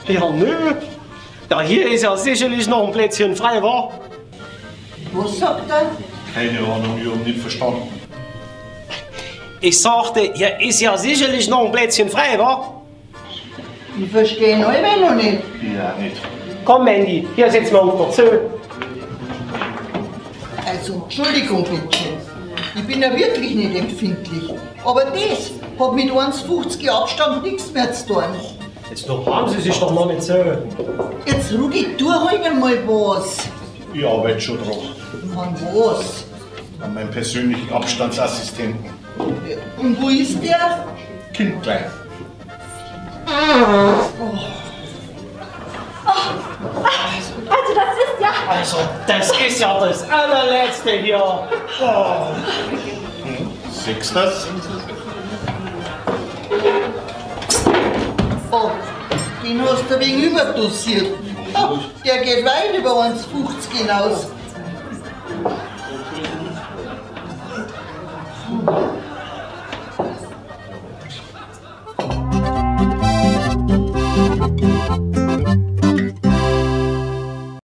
Ja, nö. Ja, hier ist ja sicherlich noch ein Plätzchen frei, wa? Was sagt er? Keine Ahnung, ich hab nicht verstanden. Ich sagte, hier ist ja sicherlich noch ein Plätzchen frei, wa? Ich verstehe ihn alle noch nicht. Ich auch nicht. Komm, Mandy, hier setzen wir uns noch zu. Also, Entschuldigung bitte. Ich bin ja wirklich nicht empfindlich. Aber das hat mit 1,50 Abstand nichts mehr zu tun. Jetzt noch haben Sie sich doch noch nicht so. Jetzt, Rudi, tu halt einmal was. Ich arbeite schon dran. An was? An meinem persönlichen Abstandsassistenten. Und wo ist der? Kind gleich. Also das ist ja... Also, das ist ja das allerletzte hier. Oh. Siehst du das? Oh, den hast du wegen überdosiert. Oh, der geht weit über 1,50 hinaus.